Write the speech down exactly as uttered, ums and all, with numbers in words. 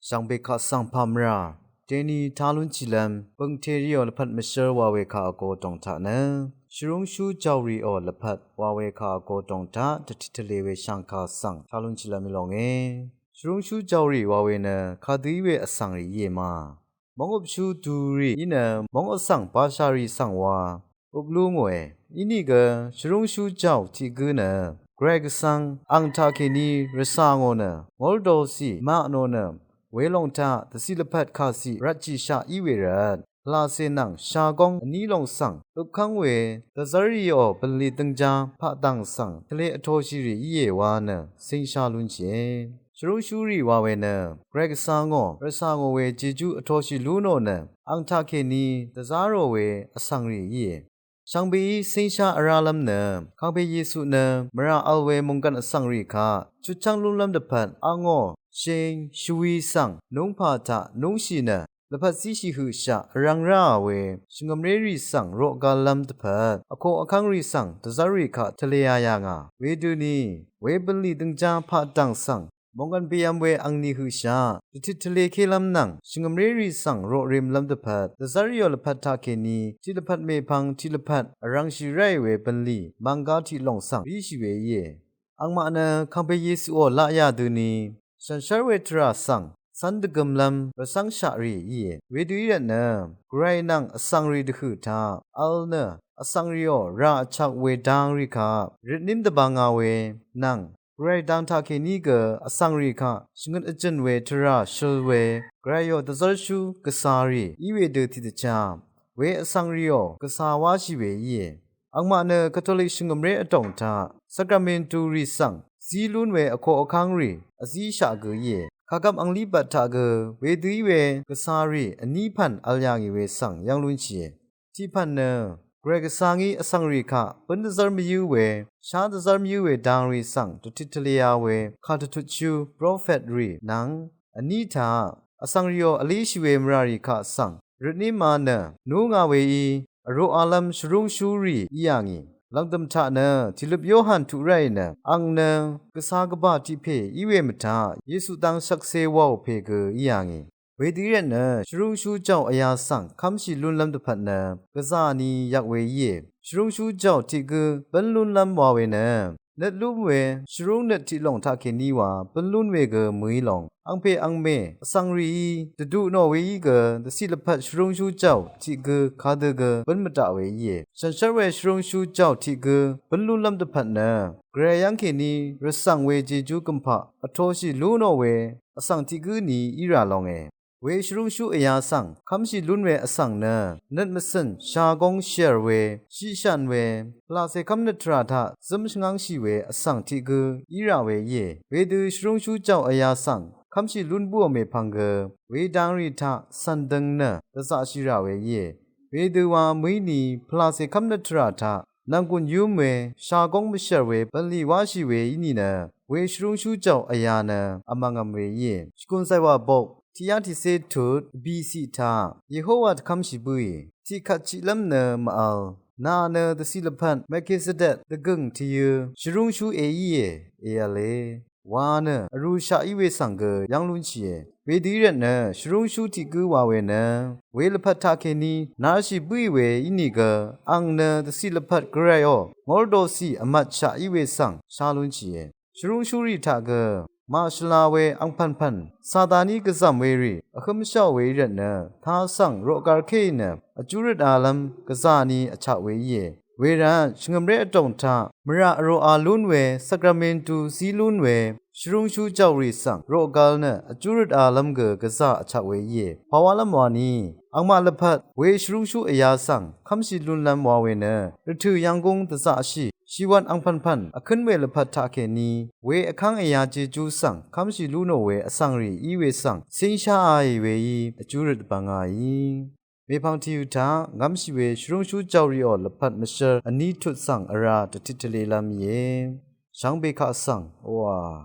Shvngbe kaq svng pàmvrà deni tá lúnshìlv́m bø̀ngtè rìò lvpat mvshv́r wa we kà vgo dòng taq nø, shvrúngshú jàò rìò lvpat wa we kà vgo dòng taq dvtit tvlē we shv̀ngkà svng tá lúnshìlv́m í longe. Shvrúngshú jàò rì wa we nø kadø í we vsvng rì íe ma. Móng vpshú durì í nø móng vsvng basharì svng wa øp lú ngòe. Inìgø shvrúngshú jàò tiq gǿ nø Gvray Gvsvng ang taqkèní rvcà ngò nø ngórdolcì maq nò nø welòng taq dvciq lvpat kàciq rvtshìshaq í we rvt pvlàcè nvng shagóng vní lòng svng øpkv́ng we dvzv́r rìò bø̀nlì døngjá paqdv̀ng svng tvlē vtoshì rì íe wa nø cíngsha lúnshìe. Shvrúngshú rì wa we nø Gvray Gvsvng ò rvcà ngò we jejú vtoshì lú nò nø ang taqkèní dvzá rò we vsvng rì íe. Shvngbeí cíngsha vrálv́m nø Kangpe Yesu nø mvrà vl we mònggv̀n vsvng rì kaq chutchv́ng lúnlv́m dvpvt angò shing shvwi svng núngpà taq núngshì nø lvpat zíshì høqshaq vrvng ráà we shvngø̀mré rì svng roqgallv́m dvpvt vkoq vkv́ng rì svng dvzv́r rì kaq tvlēā yà ngà. Wedøni we bø̀nlì døngjá paqdv̀ng svng mònggv̀n beyv̄m we angni høqshaq dvtit tvlēkélv́m nvng shvngø̀mré rì svng roqremlv́m dvpvt dvzv́r rìò lvpat taqkèní tiq lvpat mèpvng tiq lvpat vrv̄ngshì ráì we bø̀nlì mv̀nggá tiq lòng svng ríshì we íe. Angmaq nø Kangpe Yesuò laq yà døni shànshér we tvrà svng cv́n dvgømlv́m rvcv́ngshaq rì íe. Wedø í rvt nø Gvray nvng vsvng rì dvhø̀ taq vl nø vsvng rìò rà vchak we dang rì kaq røtním dvbvnga we nvng Gvray dang taqkèní gø vsvng rì kaq shvngøt vjø̀n we tvrà shøl we Gvrayò dvzv́rshú gvcā rì í we dø tiqdvchá we vsvng rìò gvcā wáshì we íe. Angmaq nø Katolik shvngø̀mré vdòng taq sakramentu rì svng zí lún we vkoq vkv́ng rì vzíshaq gø íe. Kàgvp angli bvt taq gø wedø í we gvcā rì vní pv̀n vl yà ngì we svng yv́ng lúnshìe. Tiqpv̀n nø Gvray Gvsvng í vsvng rì kaq bǿn dvzv́r mvyǿ we shá dvzv́r mvyǿ we dang rì svng dvtit tvlēā we kàdvtutshú profet rì nvng vní taq vsvng rìò vlíshì we mvrà rì kaq svng røtní ma nø núngā weí vroqalv́m shvrúngshú rì í yà ngì. Lv̀ngdø̀m taq nø tìløp Yohan tuq ráì nø ang nø gvcā gvbà tiq pè í we mvtaq Yesu dang shvkse wàò pè gø í yà ngì. Wedø í rvt nø shvrúngshú jàò vyā svng kv́mshì lúnlv́m dvpvt nø gvzà ni yvk we íe. Shvrúngshú jàò tiq gǿ bǿn lúnlv́m wa we nø nøt lúm we shvrúng nøt tiq lòng taqkèní wa bǿn lún we gø mø̀í lòng angpè angmè vsvng rìí dvdu tnò weí gø dvciq lvpat shvrúngshú jàò tiq gǿ kadø gø bǿn mvdaq we íe. Shànshér we shvrúngshú jàò tiq gǿ bǿn lúnlv́m dvpvt nø Gvray yv́ng kèní rvcv̀ng we jejú gø̀mpaq vtoshì lú nò we vsvng tiq gǿ ni í rà longe. We shvrúngshú vyā svng kv́mshì lún we vsvng nø nøt mvcø̀n shagóng shv̀r we shiqshv̀n we pvlàcè kv́mnøt tvrà taq zǿm shvngv́ngshì we vsvng tiq gǿ í rà we íe. Wedø shvrúngshú jàò vyā svng kv́mshì lún bǿò mèpvng gø wedang rì taq cv̀n døng nø dvzaqshì rà we íe. Wedø wa mø̀í ni pvlàcè kv́mnøt tvrà taq nv̀nggùn yúm we shagóng mvshv̀r we bv̀nlì wáshì we í nìnø we shvrúngshú jàò vyā nø vmvngvm we íe. Shvgùn zàywà bok tiqyá tiqcé tut biciq taq Yehowa dvkv́mshì bǿì tiqkvt chiqlv́m nø mv-vl nà nø dvciq lvpat Melkisedek dvgø̀ng tvyø̄ shvrúngshú èíe èv̄le wa nø vrūshaq í we svng gø yv́ng lúnshìe. Wedø í rvt nø shvrúngshú tiq gǿ wa we nø we lvpat taqkèní narshì bǿì we ínìgø ang nø dvciq lvpat Gvrayò ngórdocì vmatshaq í we svng shá lúnshìe. Shvrúngshúrì taq gø màshvla we angpv̀npv̀n Sataní gvzv̀m werì vhǿmsháò we í rvt nø tā svng roqgarkéì nø vjúrøt alv́m gvzà ni vchaq we íe. Wervt shvngø̀mré vdòng taq mvrà vroqa lún we sakramentu zí lún we shvrúngshú jàòrì svng roqgal nø vjúrøt alv́m gø gvzà vchaq we íe. Pàwálv́m wani angmaq lvpat we shvrúngshú vyā svng kv́mshì lúnlv́m wa we nø rvtø̀ yv́nggúng dvzaqshì shìwv̀n angpv̀npv̀n vkǿn we lvpat taqkèní we vkv́ng vyā jejú svng kv́mshì lú nò we vsvngrì í we svng cíngsháāì weí vjúrøt bvngāì. Mèpvng tvyø̄ taq ngv́mshì we shvrúngshú jàòrìò lvpat mvshv́r vní tut svng vrā dvtit tvlelv́m íe. Shvngbe kaq svng oqà